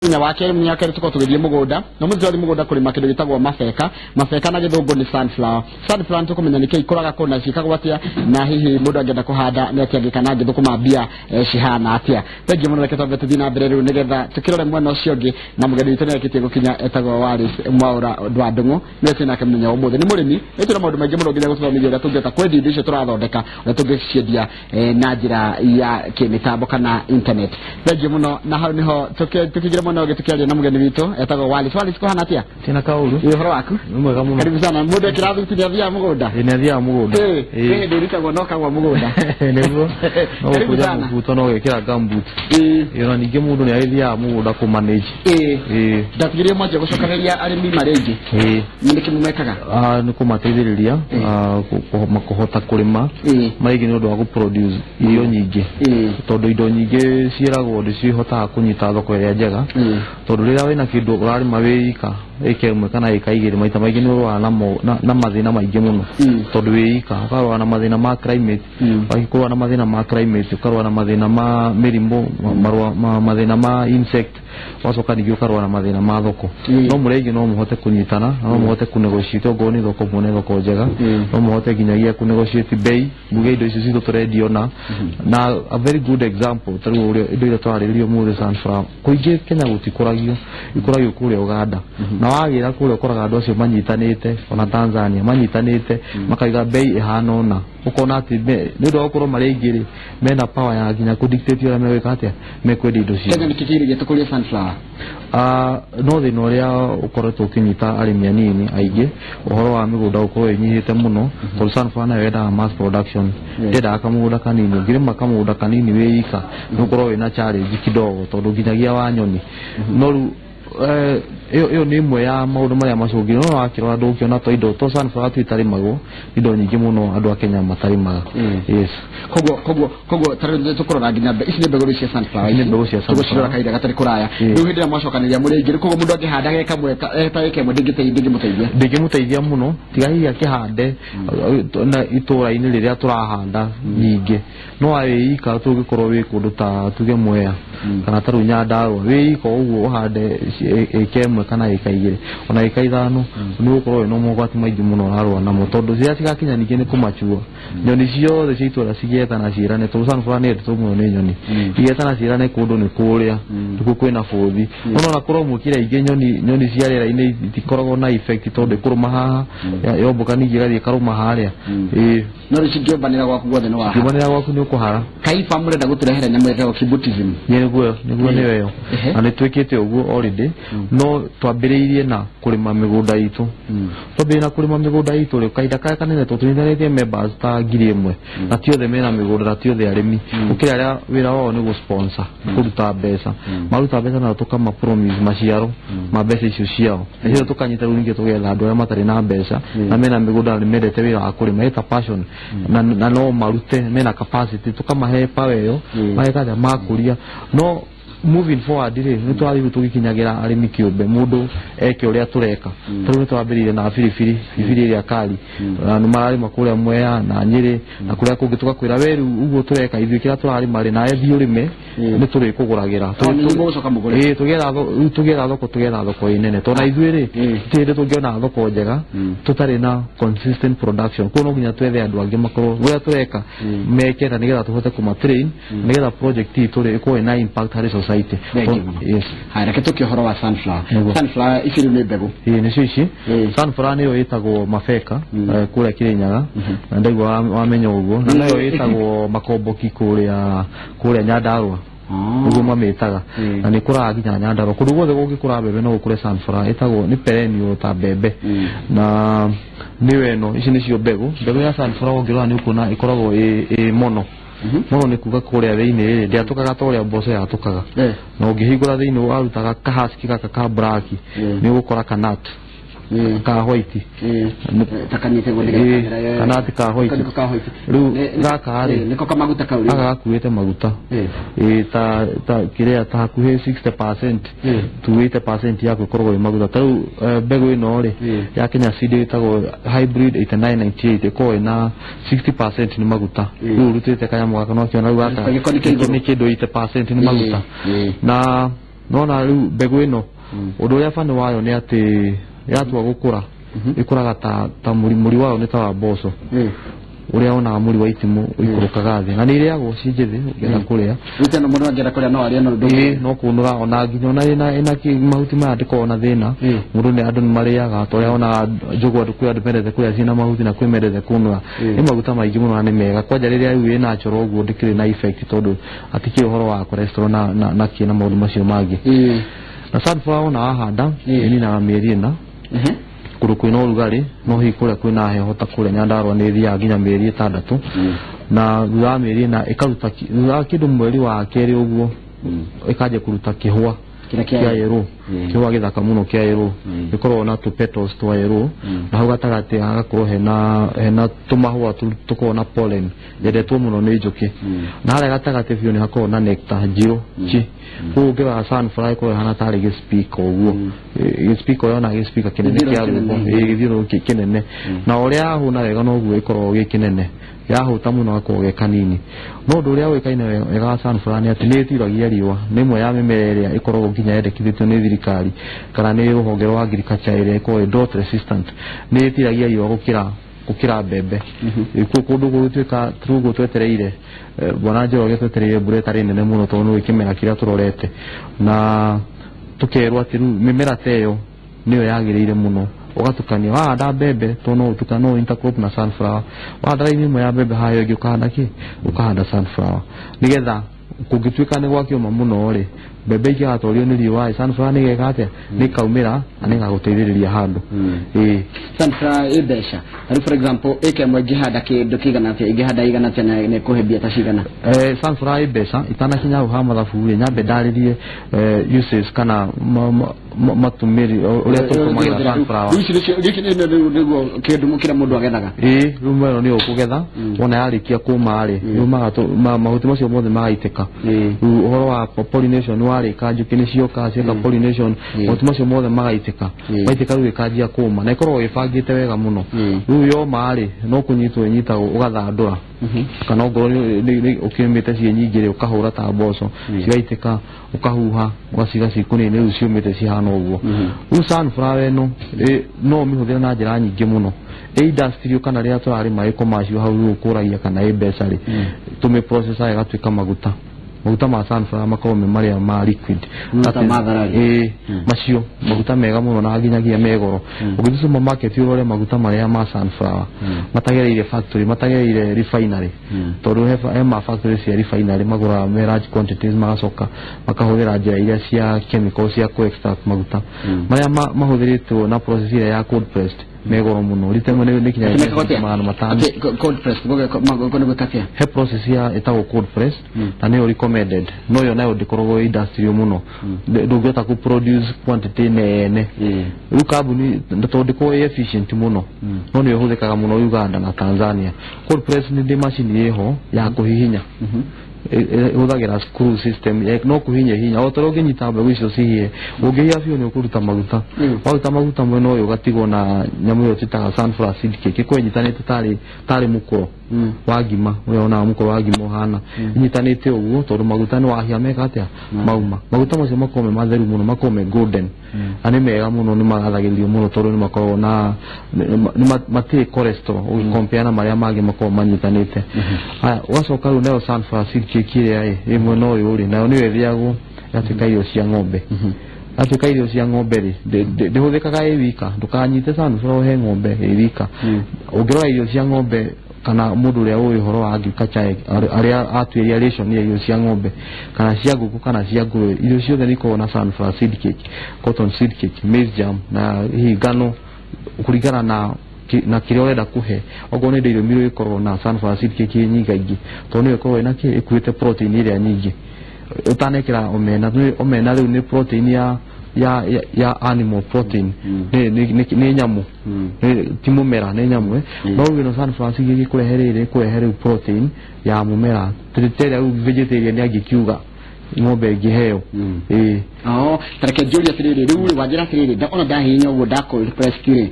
Mũthenya wa kerĩ, mũthenya wa kerĩ tũkorwo tũgĩthiĩ mũgũnda, na mũthĩ tũrathiĩ mũgũnda kũrĩma kĩndũ gĩtagwo mabeka. Mabeka na Gĩthũngũ nĩ sunflower. Sunflower nĩ tũkũmenya nĩkĩ ikũraga kũ na ciĩkagwo atĩa, na hihi mũndũ angĩenda kũhanda nĩ atĩa angĩka, na angĩthũkũma mbia cihana atĩa. Thengiũ mũno. Reke twambe tũthiĩ na mbere rĩu nĩgetha tũkĩrore mwena ũcio ũngĩ, na mũgeni witũ nĩarĩkĩtie gũkinya, etagwo Wallace Mwaũra wa Ndũng'ũ, nĩwe twĩ nake mũthenya wa ũmũthĩ. Nĩ mũrĩmi nĩ twĩna maũndũ maingĩ mũno nginya gũtũthomithia ũrĩa tũngĩhota kwendia indo icio tũrathondeka, ũrĩa tũngĩciendia na njĩra ya kĩmĩtambo kana internet. Thengiũ mũno. Na hau nĩho tũkĩingĩra mwena ũngĩ tũkĩaria na mũgeni witũ etagwo Wallace. Wallace, kũhana atĩa? Tina kaũru. Ĩ, ũhoro waku? Nĩ mwega mũno. Karibu sana. Mũndũ ekĩra thuti nĩ athiaga mũgũnda? Ĩ, nĩ athiaga mũgũnda. Ĩ, hĩndĩ ĩrutagwo no kagwa mũgũnda. Nĩguo no Karibu gũkũnja sana. mũbuto no gwĩkĩra gumboot. Ĩ, ona ningĩ mũndũ nĩ agĩthiaga mũgũnda kũmanage. Ĩ. Ndatigĩrĩire mwanjia gũcokanĩria arĩmi marĩ aingĩ. Nĩ nĩkĩ mũmekaga? Ah, nĩ kũmateithĩrĩria kũhota kũrĩma maingĩ nĩ ũndũ wa gũproduce irio nyingĩ, tondũ indo nyingĩ ciĩragwo nĩcihotaga kũnyita thoko ĩrĩa njega, tondũ rĩrĩa wĩna kĩndũ ũrarĩma wĩ ika ĩka ĩmwe kana ĩka 2, maita maingĩ nĩ ũrũaga na mathĩna maingĩ mũno, tondũ wĩ ika ũkarũa na mathĩna ma climate, wakĩkũrũa na mathĩna ma climate, ũkarũa na mathĩna ma mĩrimũ, mathĩna ma insect, wacoka ningĩ ũkarũa na mathĩna ma thoko. No mũrĩ aingĩ no mũhote kũnyitana na no mũhote kũnegotiate, okorwo nĩ thoko muone thoko njega, no mũhote nginyagia kũnegotiate bei, muge indo icio citũ tũrendio na a very good example, ta rĩu ũrĩa indo iria tũrarĩrĩria ũmũthĩ, sunflower, kũingĩ Kenya gũtikũragio, ikũragio kũrĩa Uganda, na wagĩra kũrĩa ũkoraga andũ acio manyitanĩte, ona Tanzania manyitanĩte, makaiga bei ĩhana ũna, ũkona atĩ nĩ ũndũ wa gũkorwo marĩ aingĩ rĩ, mena power ya nginya kũdictate ũrĩa megwĩka atĩa, mekwendia indo ciao. Kenya nĩkĩ kĩgiragia tũkũrie sunflower? Ah, no thĩna ũrĩa ũkoretwo ũkĩnyita arĩmi anini aingĩ, ũhoro wa mĩgũnda gũkorwo ĩnyihĩte mũno, tondũ sunflower nayo yendaga mass production, ndĩendaga kamũgũnda kanini. Ũngĩrĩma kamũgũnda kanini wĩ ika nĩ ũkorwo wĩna challenge kidogo, tondũ nginyagia wa nyoni no rĩu ĩyo nĩ ĩmwe ya maũndũ marĩa macũngĩrĩirie. No wakĩrora ndũngĩona to indo to sunflower tu itarĩmagwo, indo nyingĩ mũno andũ a Kenya matarĩmaga. Yes. Koguo tarĩu tũkũrora nginya ici nĩ mbegũ rĩu cia sunflower. Ici nĩ mbegũ cia sunflower. Tũgũcirora kahinda gatarĩ kũraya. Rĩu hĩndĩ ĩrĩa mwacokanĩria mũrĩ aingĩ, koguo mũndũ angĩhanda ge kamwe ta ĩka ĩmwe ndĩngĩmũteithia? Ndĩngĩmũteithia mũno, tiga hihi akĩhande na itũra-inĩ rĩrĩa tũrahanda nyingĩ. No wĩ ika tũngĩkorwo wĩ kũndũ ta tuge Mwea kana ta rĩu Nyandarũa, wĩ ika ũguo ũhande ĩka 1 kana ĩka 2 ona ĩka 5, nĩ ũgũkorwo wĩna mogwati maingĩ mũno ũrarũa namo, tondũ rĩrĩa cigakinya ningĩ nĩ kũmachua, nyoni ciothe cia itũra cigetana ciĩrane, tondũ sunflower nĩ yendetwo mũno nĩ nyoni, igetana ciĩrane kũndũ nĩ kũrĩa nĩkuo kwĩna bũthi. No ona korwo mwĩkĩre aingĩ, nyoni cia rĩera-inĩ itikoragwo na effect, tondũ ĩkũrũma haha, yombũka ningĩ ĩgathiĩ ĩkarũma harĩa. Ĩĩ. No rĩu cingĩũmbanĩra gwaku guothe nĩ waha? Kĩũmbanĩra gwaku nĩ ũkũhara. Kaiba mũrenda gũtũrehere nyamũ ĩtagwo kibutism. Nĩguo nĩyo ĩyo. Na nĩ twĩkĩte ũguo already, no twambĩrĩirie na kũrĩma mĩgũnda itũ. Twambĩrĩirie na kũrĩma mĩgũnda itũ rĩ, kahinda karĩa kanene tondũ tũnyitanĩtie members ta 1000, na ti othe mena mĩgũnda na ti othe arĩmi, gũkĩrĩ arĩa wĩra wao nĩ gũ-sponsor, kũruta mbeca, maruta mbeca nao tũkama promise maciaro ma mbeca icio ciao. Nĩcio tũkanyita rĩu ningĩ tũgetha andũ arĩa matarĩ na mbeca na mena mĩgũnda na nĩ mendete wĩra wa kũrĩma, ĩta passion, na no marute, mena capacity, tũkamahe power ĩyo, mageka atĩa, makũria. No moving forward rĩ, nĩ tũrathiĩ rĩu tũgĩkinyagĩra arĩmi kĩũmbe, mũndũ eke ũrĩa tũreka. Tarĩu nĩ twambĩrĩirie na biribiri, biribiri ĩrĩa kali, na nĩ mararĩma kũrĩa Mwea na Nyĩrĩ na kũrĩa kũngĩ. Tũgakwĩra we rĩu ũguo tũreka ithuĩ kĩrĩa tũrarĩma rĩ, nawe thiĩ ũrĩme, nĩ tũrĩkũgũragĩra. Oh, nĩ mũgũcoka mũgũre? Ĩĩ, rĩu tũgĩetha thoko ĩ nene, tondũ na ithuĩ rĩ, ti hĩndĩ tũngĩona thoko njega tũtarĩ na consistent production. Koguo no nginya twethe andũ angĩ makorwo ũrĩa tũreka meke, na nĩgetha tũhote kũmatrain, nĩgetha project itũ rĩ ĩkorwo ĩna impact harĩ society. Thank you mũno. Yes. Haya, reke tũkie ũhoro wa sunflower. Nĩguo. Sunflower ici rĩu nĩ mbegũ? Ĩĩ, nĩcio ici. Sunflower nĩyo ĩtagwo mabeka kũrĩa Kĩrĩnyaga, na ndaigua wamenya ũguo, na nayo ĩtagwo makomboki kũrĩa Nyandarũa, nĩguo mamĩtaga. Na nĩ kũraga nginya Nyandarũa, kũndũ guothe gũngĩkũra mbembe no gũkũre sunflower. Ĩtagwo nĩ perennial ta mbembe, na nĩyo ĩno. Ici nĩcio mbegũ. Mbegũ ya sunflower ũngĩrora nĩ ũkuona ĩkoragwo ĩ mono mũno, nĩ kuga kũrĩa thĩinĩ rĩ ndĩatũkaga ta ũrĩa mboco yatũkaga. Na ũngĩhingũra thĩinĩ warutaga kahaski gaka ka black, nĩ ũgũkora kanat ka white. Takanyite guo. Ĩĩ, kanati ka white. Niko ka white. Rĩu gaka rĩ, niko kamaguta kau rĩ. Gaka gakuĩte maguta. Ĩĩ, ta kĩrĩa ta hakuhĩ 60% to 80% yako ĩkoragwo ĩ maguta. Ta rĩu mbegũ ĩno rĩ ya Kenya Seed ĩtagwo hybrid 8998, ĩkoragwo ĩna 60% nĩ maguta. Rĩu ũrutĩte kanyamũ gaka no kĩona rĩu gaka Gĩko nĩ kĩa igũrũ. Nĩ kĩndũ 80% nĩ maguta. Na Nona rĩu mbegũ ĩno ũndũ ũrĩa bani wayo nĩ atĩ yatua gũkũra ĩkũraga ta mũri wayo nĩ ta wa mboco ũrĩa wonaga mũri wa itimũ ũikũrũkaga thĩ na nĩ irĩagwo ci njĩthĩ ũngĩenda kũrĩa wĩte no mũndũ angĩenda kũrĩa no arĩe no ndũ no kũnũra ona nginya ona ĩna mahuti maya ndĩkoragwo na thĩna mũndũ nĩ andũ nĩ marĩaga ta ũrĩa wonaga njũgũ andũ kwĩ andũ mendete kũrĩa ciĩna mahuti na kwĩ mendete kũnũra nĩ maguta maingĩ mũno na nĩ mega kwanja rĩrĩa rĩu ĩ natural ũguo ndĩkĩrĩ na effect tondũ atikĩrĩ ũhoro wa cholesterol na kĩ na maũndũ macio mangĩ na sunflower ona wahanda ĩninaga mĩeri 4 kũndũ kwĩna ũrugarĩ no hihi kũrĩa kwĩna heho ta kũrĩa Nyandarua nĩ ĩthiaga nginya mĩeri 6 na thutha wa mĩeri 4 ĩkaruta thutha wa kĩndũ mweri wa 2 ũguo ĩkanjia kũruta kĩhũa kĩa yerũ kĩhũa gĩthaka mũno kĩa yerũ gĩkoragwo na tũ petals twa yerũ na hau gatagatĩ hagakorwo hena tũmahũa tũkoragwo na pollen yendetwo mũno nĩ njũkĩ na harĩa gatagatĩ biũ nĩ hakoragwo na nectar njirũ chi koguo ũngĩrora sunflower ĩkoragwo ĩhana tarĩ gĩspika ũguo gĩspika ũrĩa wonaga gĩspika kĩnene kĩa rwĩmbo gĩthiũrũrũkĩ kĩnene na ũrĩa yahũna wega noguo ĩkoragwo gĩ kĩnene yahũta mũno gakoragwo ge kanini no ũndũ ũrĩa ũĩkaine wega wa sunflower nĩ atĩ nĩ ĩtiragia riũa nĩ ĩmwe ya mĩmera ĩrĩa ĩkoragwo nginya yendekithĩtio nĩ thirikari kana nĩ rũhonge rwa agriculture ĩrĩa ĩkoragwo ĩ drought resistant nĩ ĩtiragia riũa gũkĩra mbembe kũndũ gũgĩtuĩka ũguo twetereire bwana Njoroge twetereire mbura ĩtarĩ nene mũno tondũ nĩ kĩmera kĩrĩa tũrorete na tũkerwo atĩ rĩu mĩmera ta ĩyo nĩyo yagĩrĩire mũno ũgatukania wahanda mbembe tondũ no ũtukanie no intercrop na sunflower wahanda raini ĩmwe ya mbembe hayo ĩngĩ ũkahanda kĩ ũkahanda sunflower nĩgetha kũngĩtuĩka nĩ gwakĩũma mũno rĩ mbembe ingĩgatorio nĩ riũa sunflower nĩ ĩgeka atĩa nĩ ĩkaumĩra na nĩ ĩgagũteithĩrĩria handũ sunflower ĩ mbeca tarĩu for example ĩka ĩmwe ĩngĩhanda kĩndũ kĩigana atĩa ĩngĩhanda igana atĩa na nĩ ĩkũhe mbia ta cigana sunflower ĩ mbeca itanakinya hau ha mathabu rĩ nyambe ndarĩrie uses kana matumĩri ũrĩa tũtũmagĩra sunflower gĩkĩ nĩguo kĩndũ kĩrĩa mũndũ agethaga rĩu mwero nĩ ũkũgetha wona yarĩkia kũma rĩ yũmaga mahuti macio mothe magaitĩka rĩu ũhoro wa pollination warĩka njũkĩ nĩ cioka cieka pollination mahuti macio mothe magaitĩka maitĩka rĩu ĩkanjia kũma na ĩkoragwo ĩbangĩte wega mũno rĩu yoma rĩ no kũnyitwo ĩnyitagwo ũgathandũra kana ongorwo ũkĩrĩmĩte ciĩ nyingĩ rĩ ũkahũra ta mboco cigaitĩka ũkahuha ũgaciga cikũnia-inĩ rĩu ciũmĩte cihana ũguo rĩu sunflower ĩno no ũmĩhũthĩre na njĩra nyingĩ mũno ĩ industrial kana rĩrĩa tũrarĩma ĩ commercial hau rĩu ũkũragia kana ĩ mbeca rĩ tũmĩprocessa ĩgatuĩka maguta maguta ma sunflower makoragwo me marĩa ma liquid macio maguta mega mũno na nginyagia me goro ũngĩthiĩ supermarket ũrore maguta marĩa ma sunflower matagereire factory matagereire refinery tondũ he ma factory cia refinery magũraga me large quantities magacoka makahũthĩra njĩra iria cia chemical cia kũ extract maguta marĩa mahũthĩrĩtwo na process ĩrĩa ya cold pressed me goro mũno rita ĩmwe nĩ kinya 500. Cold pressed he process ya ĩtagwo cold pressed na nĩyo recommended no yo nayo ndĩkoragwo industrial mũno ndũngĩhota kũ produce quantity nene rĩu kambuni tondũ ndĩkoragwo ĩ efficient mũno no nĩyo ĩhũthĩkaga mũno Uganda na Tanzania. Cold press nĩ macini ĩho ya kũhihinya ĩhũthagĩra screw system no kũhinya hinya o ta ũrĩa ũngĩnyita mbegũ icio cihĩe ũngĩhia biũ nĩ ũkũruta maguta waruta maguta mwena ũyũ ũgatigwo na nyamũ ĩyo twĩtaga sunflower seed cake ĩkorwo ĩnyitanĩte tarĩ mũkoro wa ngima ũrĩa wonaga mũkoro wa ngima ũhana ĩnyitanĩte ũguo tondũ maguta nĩ wahĩa meka atĩa mauma maguta macio makoragwo me matheru mũno makoragwo me golden na nĩ mega mũno nĩ magathagĩrĩrio mũno tondũ nĩ makoragwo na matirĩ cholesterol ũgĩkompea na marĩa mangĩ makoragwo manyitanĩte. Haya ũgacoka rĩu nayo sunflower seed cake ĩrĩa ĩ mwena ũyũ rĩ nayo nĩyo ĩthĩagwo ĩgatuĩka irio cia ng'ombe atuĩka irio cia ng'ombe rĩ ndĩhũthĩkaga ĩ wika ndũkanyite sunflower ũhe ng'ombe ĩ wika ũngĩrora irio cia ng'ombe kana mũndũ ũrĩa ũĩ ũhoro wa agriculture arĩa atuĩria ration ya irio cia ng'ombe kana cia ngũkũ kana cia ngũrwe irio ciothe nĩ ikoragwo na sunflower seed cake, cotton seed cake, maize germ na hihi ngano kũringana na kĩrĩa ũrenda kũhe okorwo nĩ dairy meal ĩkoragwo na sunflower seed cake nyingaingĩ tondũ nĩyo ĩkoragwo ĩna kĩ ĩkuĩte protein ĩrĩa nyingĩ ũtanekĩra omena omena rĩu nĩ protein ya animal protein nĩ nyamũ ti mũmera nĩ nyamũ no rĩu ĩno sunflower seed ĩgĩkũrehe rĩrĩ ĩkũrehe rĩu protein ya mũmera tĩrĩa rĩu vegetarian angĩkiuga ng'ombe ĩngĩheo. Tareke njũrie atĩrĩrĩ, rĩu wanjĩra atĩrĩrĩ, ona ndahihinya ũguo nda cold press rĩ,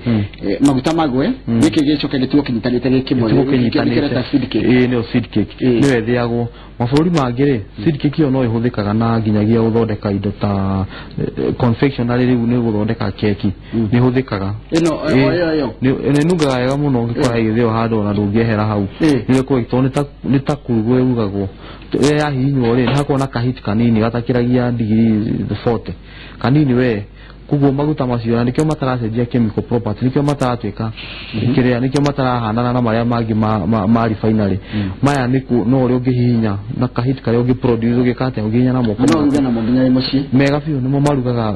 maguta magwe gĩkĩ gĩcoke gĩtuo kĩnyitanĩte gĩkĩmwe, kĩnyitanĩte seed cake. Ĩĩ, nĩyo seed cake, nĩyo ĩthĩagwo mabũrũri mangĩ rĩ. Seed cake ĩyo no ĩhũthĩkaga na nginyagia gũthondeka indo ta confectionery, rĩu nĩ gũthondeka keki nĩ ĩhũthĩkaga. Ĩno ĩyo nĩ ĩnungaga wega mũno, ũngĩkora ĩgĩthĩo handũ ona ndũngĩehera hau, nĩ tondũ nĩ ta kũrugwo ĩrugagwo. Rĩrĩa yahihinywo rĩ, nĩ hakoragwo na kahit kanini gatakĩragia digiri 40 kanini we, koguo maguta macio na nĩkĩo mataracenjia chemical property, nĩkĩo mataratuĩka kĩrĩa, nĩkĩo matarahanana na marĩa mangĩ ma refinery maya. Nĩ no ũrĩa ũngĩhihinya na kahit karĩa ũngĩ produce ũgĩka atĩa, ũngĩhihinya na moko. No ũruge namo nginya wĩ mũciĩ. Mega biũ, nĩmo marugaga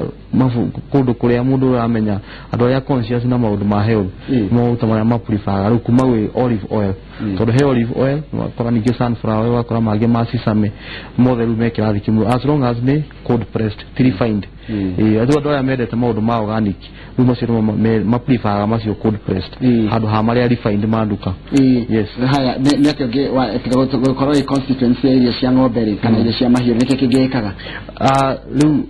kũndũ kũrĩa mũndũ ũramenya andũ arĩa conscious na maũndũ ma health, maguta marĩa ma prefer rĩu kuma gwĩ olive oil, tondũ he olive oil wakora, ningĩ sunflower oil wakora, mangĩ ma sesame, mothe rĩu me kĩrathi kĩmwe as long as nĩ cold pressed, ti refined. Andũ arĩa mendete maũndũ ma organic rĩu macio nĩmo ma prefer macio cold pressed handũ ha marĩa refined ma nduka. Yes. Haya, nĩ atĩa ũngĩ tiga gũkorwo ĩ constituency ya irio cia ng'ombe rĩ, kana irio cia mahiũ, nĩkĩ kĩngĩkaga? Rĩu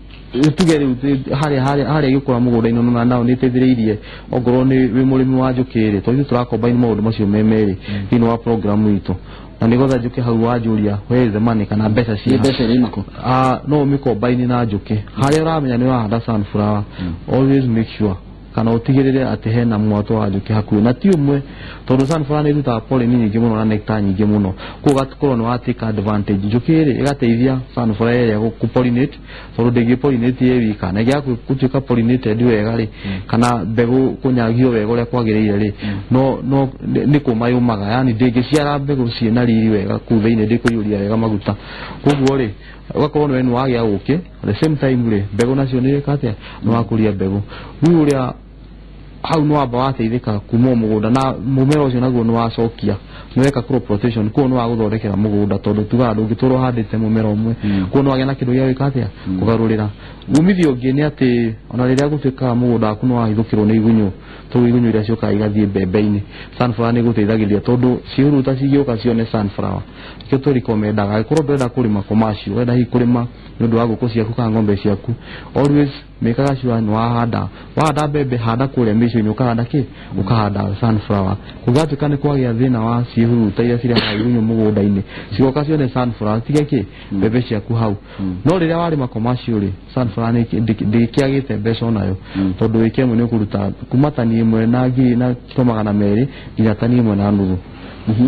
tuge rĩu harĩa gĩkũra mũgũnda-inĩ na nao nĩ ĩteithĩrĩirie ongorwo nĩ wĩ mũrĩmi wa njũkĩ rĩ, tondũ ithuĩ tũrakombaini maũndũ macio me merĩ thĩinĩ wa program itũ, na nĩgetha njũke hau wanjũria where is the money, kana mbeca cia mbeca iria imakũ, no ũmĩkombaini na njũkĩ. Harĩa ũramenya nĩ ũrahanda sunflower, always make sure kana ũtigĩrĩre atĩ hena mwatũ wa njũkĩ hakuhĩ, na ti ũmwe, tondũ sunflower nĩ ĩrutaga pollen nyingĩ mũno na nectar nyingĩ mũno, koguo ũgakorwo nĩ wa take advantage. Njũkĩ rĩ ĩgateithia sunflower ĩrĩa kũ pollinate, tondũ ndĩngĩ pollinate ĩ wika, na ĩngĩaga gũtuĩka pollinated wega rĩ, kana mbegũ kũnyagio wega ũrĩa kwagĩrĩire rĩ, no nĩ kũma yũmaga, yani ndĩngĩciara mbegũ ciĩna riri wega kũu thĩinĩ, ndĩkũiyũria wega maguta. Koguo rĩ, ũgakorwo nĩ wagĩa ũkĩ, at the same time rĩ, mbegũ nacio nĩ ĩka atĩa, nĩ wakũria mbegũ. Rĩu ũrĩa hau nĩ wamba wateithĩka kuma o mũgũnda, na mũmera ũcio naguo nĩ wacokia, nĩ weka crop rotation, koguo nĩ wagũthondekera mũgũnda, tondũ tugaga ndũngĩtũra ũhandĩte mũmera ũmwe, koguo nĩ wagĩa na kĩndũ gĩa gwĩka atĩa, kũgarũrĩra. Umithio ũngĩ nĩ atĩ ona rĩrĩa gũtuĩkaga mũgũnda waku nĩ wahithũkĩrwo nĩ igunyũ, tondũ igunyũ iria ciũkaga igathiĩ mbembe-inĩ, sunflower nĩ ĩgũteithagĩrĩria, tondũ ciĩhuruta cingĩũka cione sunflower. Nĩkĩo tũrikomendaga angĩkorwo ndũrenda kũrĩma commercial, ũrenda hihi kũrĩma nĩ ũndũ wa ngũkũ ciaku kana ng'ombe ciaku, always mĩkaga sure nĩ wahanda mbembe, handa kũrĩa mĩico-inĩ, ũkahanda kĩ, ũkahanda sunflower. Kũngĩgatuĩka nĩ kwagĩa thĩna wa ciĩhuruta iria cirehaga igunyũ mũgũnda-inĩ, cigoka cione sunflower, tige kĩ mbembe ciaku hau. No rĩrĩa warĩma commercial rĩ, sunflower ndĩkĩagĩte mbeca onayo, tondũ ĩka ĩmwe nĩ ũkũruta kuma tani ĩmwe na ngiri na kilo 200 nginya tani 1.5,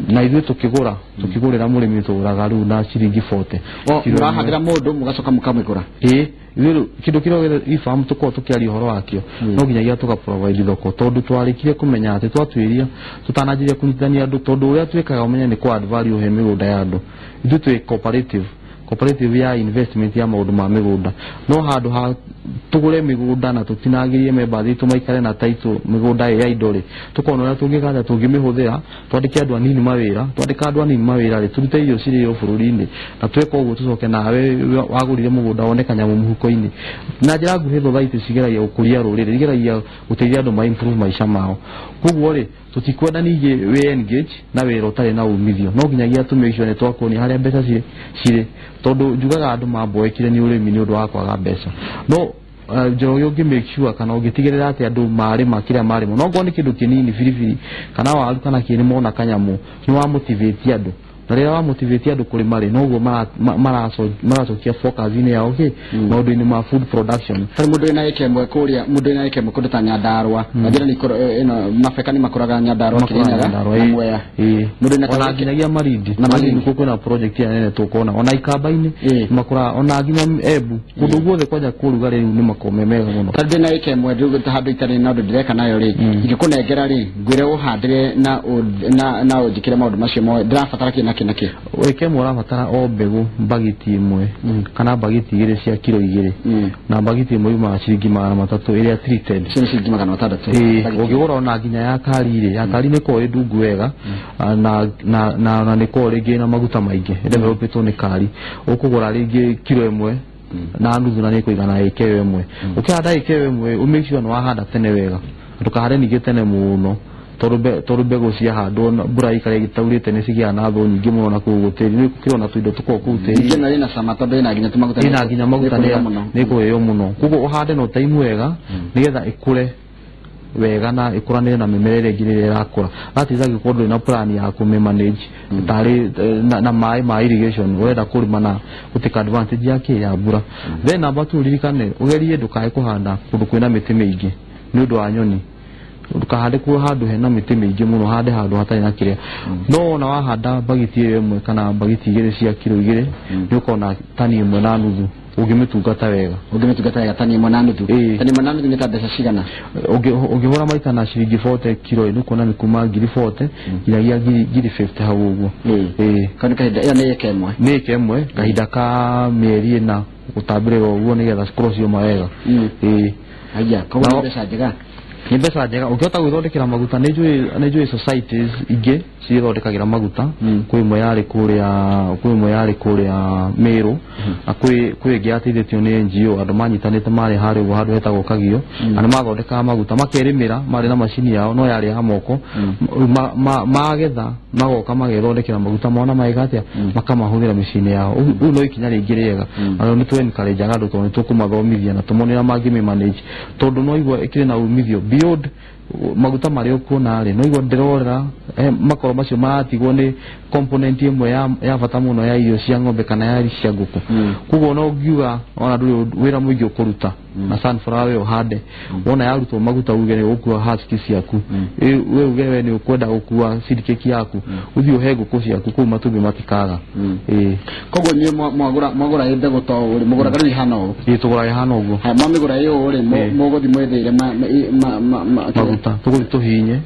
na ithuĩ tũkĩgũrĩra mũrĩmi tũgũraga rĩu na ciringi 40. Mũrahandĩra mũndũ mũgacoka mũkamĩgũra? Ĩĩ, ithuĩ kĩndũ kĩrĩa ifahamu tũkoragwo tũkĩaria ũhoro wakĩo, no nginyagia tũka provide thoko, tondũ twarĩkire kũmenya atĩ twatuĩria tũtananjĩrĩria kũnyitithania andũ, tondũ ũrĩa twĩkaga ũmenye nĩ kũ add value he mĩgũnda ya andũ. Ithuĩ twĩ cooperative ya investment ya maũndũ ma mĩgũnda, no handũ ha tũgũre mĩgũnda na tũtinangĩrie members itũ maikare na title mĩgũnda ĩ ya indo rĩ, tũkona ũrĩa tũngĩka atĩa tũngĩmĩhũthĩra twandĩke andũ anini mawĩra, twandĩka andũ anini mawĩra rĩ, tũrute irio cirĩo bũrũri-inĩ, na tweka ũguo tũcoke nawe wagũrire mũgũnda wone kanyamũ mũhuko-inĩ. Na njĩra nguhĩ, society cigeragia gũkũria rũrĩrĩ, igeragia gũteithia andũ ma improve maica mao. Koguo rĩ, tũtikwenda ningĩ wĩ engage na wĩra ũtarĩ na umithio, no nginyagia tũ make sure nĩ twakuonia harĩa mbeca cirĩ, tondũ njugaga andũ mamboekire nĩ ũrĩmi nĩ ũndũ wa kwaga mbeca. No Njoroge, ũngĩ make sure kana ũngĩtigĩrĩra atĩ andũ marĩma kĩrĩa marĩma, no ngorwo nĩ kĩndũ kĩnini, biribiri kana waru kana kĩ, nĩ mona kanyamũ, nĩ wa motivate andũ, na rĩrĩa wa motivate andũ kũrĩma rĩ, noguo maracokia focus-inĩ yao kĩ maũndũ-inĩ ma food production. Tarĩ mũndũ wĩna ĩka ĩmwe kũrĩa, mũndũ wĩna ĩka ĩmwe kũndũ ta Nyandarũa, na njĩra nĩ ĩno mabeka nĩ makũraga Nyandarũa, Kĩrĩnyaga na Mwea. Mũndũ wĩna ona nginyagia Malindi. Na Malindi. Nĩkuo kwĩna project ĩrĩa nene tũkona, ona Ikamba-inĩ makũraga, ona nginya Embu, kũndũ guothe kwanja kũrugarĩ rĩu nĩ makoragwo me mega mũno. Tarĩ ndĩna ĩka ĩmwe rĩu handũ itarĩ na ũndũ ndĩreka nayo rĩ, ingĩkũnengera rĩ, ngwĩre ũhandĩre na ũnjĩkĩre maũndũ macio mothe ndĩrabatara kĩ na kĩ na kĩ? Ĩka ĩmwe ũrabatara o mbegũ mbagiti ĩmwe kana mbagiti 2 cia kilo 2, na mbagiti ĩmwe yumaga ciringi 300 ĩrĩa treated. Icio nĩ ciringi 600. Ĩĩ. Mbagiti. Ũngĩgũra ona nginya ya kari rĩ, ya kari nĩ ĩkoragwo ĩ ndungu wega, na nĩ ĩkoragwo rĩngĩ na maguta maingĩ, ĩdevelopĩtwo nĩ kari. Ũkũgũra rĩngĩ kilo 1.5 na nĩ ĩkũigana ĩka ĩyo ĩmwe. Ũkĩhanda ĩka ĩyo ĩmwe, ũ make sure nĩ wahanda tene wega, ndũkahande ningĩ tene mũno. Tondũ mbegũ ciahandwo mbura ikara ĩgĩtaurĩte nĩ cigĩaga na thũ nyingĩ mũno na kũu tĩri nĩ gũkĩrwo na tũindo tũkoragwo kũu tĩri. Ningĩ ĩna cama tondũ ĩna nginya tũmaguta. Ĩna nginya maguta nĩ kũrĩo mũno. Koguo ũhande na ũtaimu wega nĩgetha ĩkũre wega na ĩkũranĩre na mĩmera ĩrĩa ĩngĩ rĩrĩa ĩrakũra. That is angĩkorwo ndũrĩ na plan ya kũmĩ-manage tarĩ na maĩ ma irrigation ũrenda kũrĩma na gũtake advantage ya kĩ ya mbura. Then number 2 ũririkane ũgerie ndũkae kũhanda kũndũ kwĩna mĩtĩ mĩingĩ nĩ ũndũ wa nyoni. Ndũkahande kuo handũ hena mĩtĩ mĩingĩ mũno, hande handũ hatarĩ na kĩrĩa. No ona wahanda mbagiti ĩyo ĩmwe kana mbagiti igĩrĩ cia kiro 2 nĩ ũkona tani 1.5 ũngĩmĩtungata wega. Ũngĩmĩtungata wega tani 1.5. Tani 1.5 nĩ ta mbeca cigana? Ũngĩhũra maita na ciringi 40 kiro ĩno ũkuona nĩ kuma ngiri 40 nginyagia ngiri 50 hau ũguo. Kau nĩ kahinda, ĩyo nĩ ĩka ĩmwe. Nĩ ĩka ĩmwe kahinda ka mĩeri 4 gũtambĩrĩra ũguo nĩgetha cikorwo cioma wega. Haya, koguo nĩ mbeca njega. Nĩ mbeca njega ũngĩhota gwĩthondekera maguta. Nĩ njũĩ societies ingĩ ciĩthondekagĩra maguta. Kwĩ ĩmwe yarĩ kũrĩa Meru na kwĩ ĩngĩ yateithĩtio nĩ NGO andũ manyitanĩte marĩ harĩa ũguo handũ hetagwo Kagio na nĩ mathondekaga maguta makerĩmĩra marĩ na macini yao no yarĩ ya moko. Magetha magoka magethondekera maguta mona mageka atĩa makamahũthĩra mĩciĩ-inĩ yao. Rĩu no ikinya rĩngĩ rĩega. Na nĩ tũ encourage andũ tondũ nĩ tũkũmathomithia na tũmone ũrĩa mangĩmĩ manage tondũ no igua ĩkĩrĩ na umithio beyond maguta marĩa ũkuona rĩ no igua ndĩrorera makoro macio maratigwo nĩ component ĩmwe ya bata mũno ya irio cia ng'ombe kana ya irio cia ngũkũ. Koguo no ngiuga ona ndũrĩ wĩra mũingĩ ũkũruta na sunflower we ũhande wona yarutwo maguta uge nĩ ũgũkua husk ciaku, we uge we nĩ ũkwenda gũkua seed cake yaku ũthiĩ ũhe ngũkũ ciaku kũu matumbĩ matikaga. Koguo inyuĩ mwagũra ĩ mbegũ ta ũũ rĩ mũgũraga rĩu ihana ũũ? Ĩ tũgũraga ihana ũguo. Haya, mwamĩgũra ĩ ũũ rĩ mũgũthiĩ mwĩthĩire maguta tũgũthiĩ tũhinye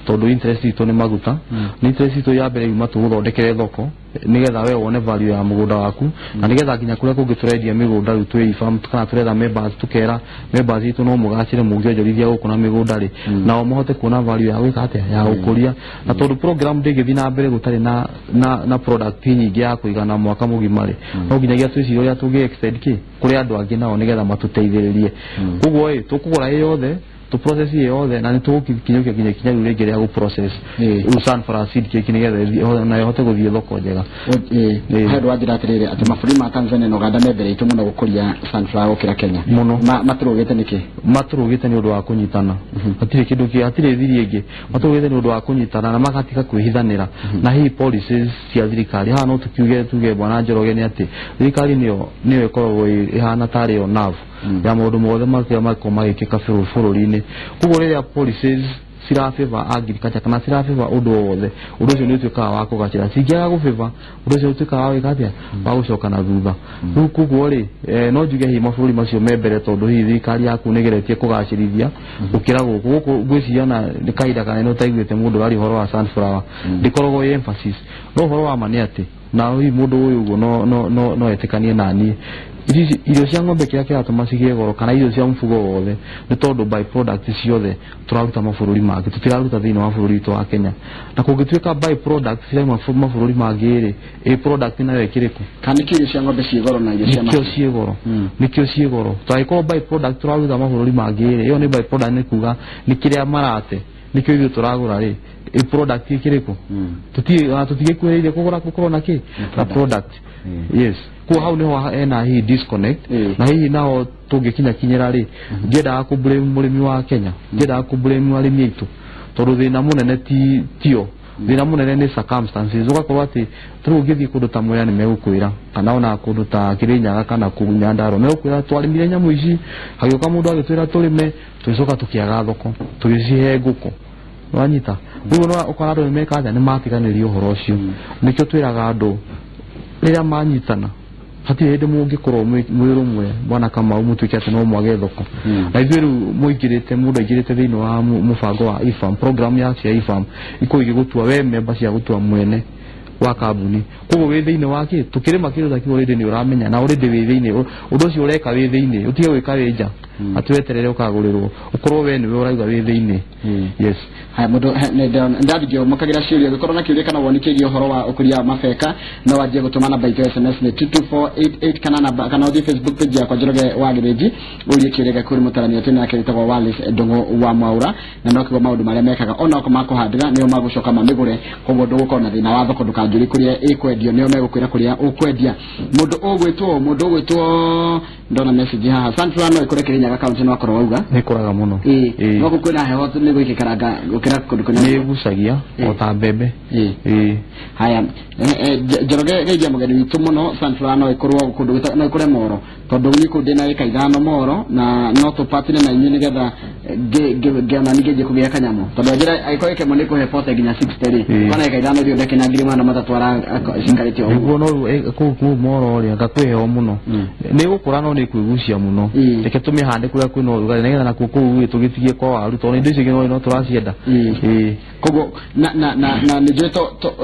tondũ interest itũ nĩ maguta. Nĩ interest itũ ya mbere yuma tũgũthondekere thoko nĩgetha we wone value ya mũgũnda waku na nĩgetha nginya kũrĩa kũngĩ tũrendia mĩgũnda rĩu twĩ farm kana tũretha members tũkera members itũ no mũgacĩre mũngĩonjorithia gũkũ na mĩgũnda rĩ nao mahote kuona value ya gwĩka atĩa ya gũkũria. Na tondũ program ndĩngĩthiĩ na mbere gũtarĩ na product nyingĩ ya kũigana mwaka mũgima rĩ no nginyagia twĩcirie ũrĩa tũngĩ extend kĩ kũrĩ andũ angĩ nao nĩgetha matũteithĩrĩrie. Koguo ĩ tũkũgũra ĩ yothe tũ process ĩ yothe na nĩ tũgũkinyũkia nginya ikinya rĩu rĩngĩ rĩa gũ process rĩu sunflower seed cake nĩgetha na ĩhote gũthiĩ thoko njega. He andũ wanjĩra atĩrĩrĩ atĩ mabũrũri ma Tanzania na Uganda me mbere itũ mũno gũkũria sunflower gũkĩra Kenya. Mũno. Matũrũgĩte nĩkĩ? Matũrũgĩte nĩ ũndũ wa kũnyitana. Hatirĩ kĩndũ kĩ hatirĩ thiri ĩngĩ. Matũrũgĩte nĩ ũndũ wa kũnyitana na magatiga kwĩhithanĩra. Na hihi policies cia thirikari haha no tukiuge tuge bwana Njoroge nĩ atĩ thirikari nĩyo ĩkoragwo ĩhana tarĩ yo nerve ya maũndũ mothe marĩa makoragwo magĩkĩka bũrũri-inĩ. Koguo rĩrĩa policies cirafavor agriculture kana cirafavor ũndũ o wothe ũndũ ũcio nĩ ũtuĩkaga wa kũgacĩra. Cingĩaga gũfavor ũndũ ũcio ũtuĩkaga wa gwĩka atĩa wa gũcoka na thutha. Rĩu koguo rĩ no njuge hihi mabũrũri macio me mbere tondũ hihi thirikari yaku nĩ ĩgeretie kũgacĩrithia gũkĩra gũkũ. Gũkũ ngwĩciria ona nĩ kahinda kanene ũtaiguĩte mũndũ aria ũhoro wa sunflower ndĩkoragwo ĩ emphasis. No ũhoro wa ma nĩ atĩ na hihi mũndũ ũyũ ũguo no etĩkanie na niĩ irio cia ng'ombe kĩrĩa kĩratũma cigĩe goro kana irio cia mũfugo wothe nĩ tondũ by product ciothe tũraruta mabũrũri mangĩ tũtiraruta thĩinĩ wa bũrũri witũ wa Kenya. Na kũngĩtuĩka by product cirauma mabũrũri mangĩ rĩ ĩ product nayo ĩkĩrĩ kũ? Kana nĩkĩo irio cia ng'ombe ciĩ goro na irio cia nĩkĩo ciĩ goro. Nĩkĩo ciĩ goro. Tangĩkorwo by product tũraruta mabũrũri mangĩ rĩ ĩyo nĩ by product nĩ kuga nĩ kĩrĩa marate nĩkĩo ithuĩ tũragũra rĩ ĩ product ĩkĩrĩ kũ? Tũtigĩkuhĩrĩirie kũgũra gũkorwo na kĩ na product. Yes. Kwa hau niho hena hihi disconnect na hihi nao tũngĩkinyakinyĩra rĩ ndiendaga kũ blame mũrĩmi wa Kenya ndiendaga kũ blame arĩmi aitũ tondũ thĩna mũnene tio thĩna mũnene nĩ circumstances. Ũgakorwo atĩ tarĩu ũngĩthiĩ kũndũ ta Mwea nĩ megũkwĩra kana ona kũndũ ta Kĩrĩnyaga kana kũu Nyandarua megũkwĩra twarĩmire nyamũ ici hagĩũka mũndũ agĩtwĩra tũrĩme tũgĩcoka tũkĩaga thoko tũgĩcihe ngũkũ. Wanyita rĩu no ũkora andũ nĩ meka atĩa nĩ matiganĩria ũhoro ũcio. Nĩkĩo twĩraga andũ rĩrĩa manyitana hatirĩ hĩndĩ mũngĩkorwo mwĩ rũmwe bwana Kamau mũtuĩke atĩ no mwage thoko. Na ithuĩ rĩu mũingĩrĩte mũndũ aingĩrĩte thĩinĩ wa mũbango wa IFAM program ya cia IFAM ikorwo igĩgũtua we member cia gũtua mwene wa kambuni. Koguo wĩ thĩinĩ wa kĩ tũkĩrĩma kĩndũ ta kĩu already nĩ ũramenya na already wĩ thĩinĩ ũndũ ũcio ũreka wĩ thĩinĩ ũtige gwĩka wĩ nja. atĩ weterere ũkagũrĩrwo ũkorwo we nĩwe ũrauga wĩ thĩinĩ. Yes. Haya mũndũ ndathingio mũkagĩra ciũria gĩkorwo na kĩũria kana woni kĩgiĩ ũhoro wa ũkũria wa mabeka no wanjie gũtũma namba itũ SMS nĩ 22488 kana namba kana ũthiĩ Facebook page yakwa Njoroge wa Gĩthĩnji ũrie kĩũria gĩaku kũrĩ mũtarani ũtũ nake wĩtagwo Wallace Ndung'u wa Mwaura na no kĩguo maũndũ marĩa mekaga ona okorwo makũhandĩra nĩo magũcoka mamĩgũre koguo ndũgũkorwo na thĩna wa thoko ndũkanjũrie kũrĩa ĩkwendio nĩo megũkwĩra kũrĩa ũkwendia. Mũndũ ũgwĩtwo ndona message haha sunflower no ĩkũre Kĩrĩnyaga kaunti no akorwo wauga nĩ ĩkũraga mũno. No gũkũ kwĩna heho nĩ gwĩkĩkaranga gũkĩra kũndũ kũnene nĩ ĩgucagia o ta mbembe. Haya Njoroge geithia mũgeni witũ mũno sunflower no ĩkorwo kũndũ no ĩkũre Moro tondũ niĩ kũu ndĩna ĩka 5 Moro na no tũpatine na inyuĩ nĩgetha ngĩona ningĩ kũgĩa kanyamũ tondũ njĩra angĩkorwo ĩka ĩmwe nĩ kũhe 40 nginya 60 rĩ kana ĩka 5 thiĩ ũndeke na 300 cikarĩte o ũguo no kũu Moro rĩ anga kwĩ heho mũno nĩ gũkũra no nĩ kwĩgucia mũno reke tũmĩhande kũrĩa kwĩna ũrugarĩ nĩgetha nakuo kũu tũgĩtigie kwa waru tondũ indo icio ingĩ no tũracienda. Koguo na na na na nĩ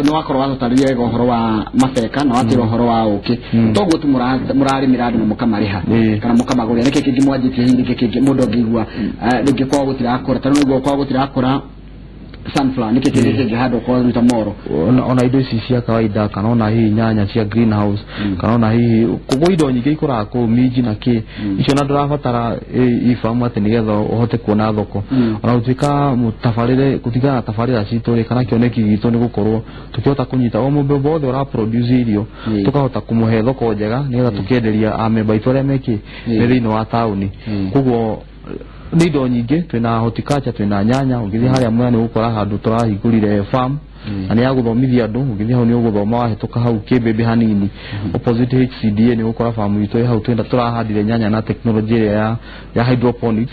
nĩ wakorwo watũtarĩria wega ũhoro wa mabeka na watwĩra ũhoro wa ũkĩ toguo tu mũrarĩmĩra andũ na mũkamarĩha kana mũkamagũrĩra nĩkĩ kĩngĩ mwanjĩtie hihi nĩkĩ kĩngĩ mũndũ angĩigua rĩngĩ kwao gũtirakũra ta rĩu nĩguo kwao gũtirakũra sunflower nĩkĩ kĩngĩ kĩngĩhandwo kwao ruta Moro ona indo ici cia kawaida kana ona hihi nyanya cia greenhouse kana ona hihi koguo indo nyingĩ ikũraga kũu minji na kĩ icio na ndũrabatara ibamu atĩ nĩgetha ũhote kuona thoko ona gũtuĩka mũtabarĩre gũtigana na tabarĩra citũ rĩ kana kĩoneki gitũ nĩ gũkorwo tũkĩhota kũnyita o mũndũ wothe ũra produce irio tũkahota kũmũhe thoko njega nĩgetha tũkĩenderia amemba aitũ arĩa mekĩ me thĩinĩ wa taũni. Koguo nĩ indo nyingĩ twĩna horticulture twĩna nyanya ũngĩthiĩ harĩa Mwea nĩ ũgũkora handũ tũrahingũrire farm na nĩ ya gũthomithia andũ ũngĩthiĩ hau nĩ ũgũthoma wahĩtũka hau kĩmbĩmbĩ hanini opposite HCDA nĩ ũgũkora farm itũ ĩ hau twĩna tũrahandire nyanya na technology ĩrĩa ya hydroponics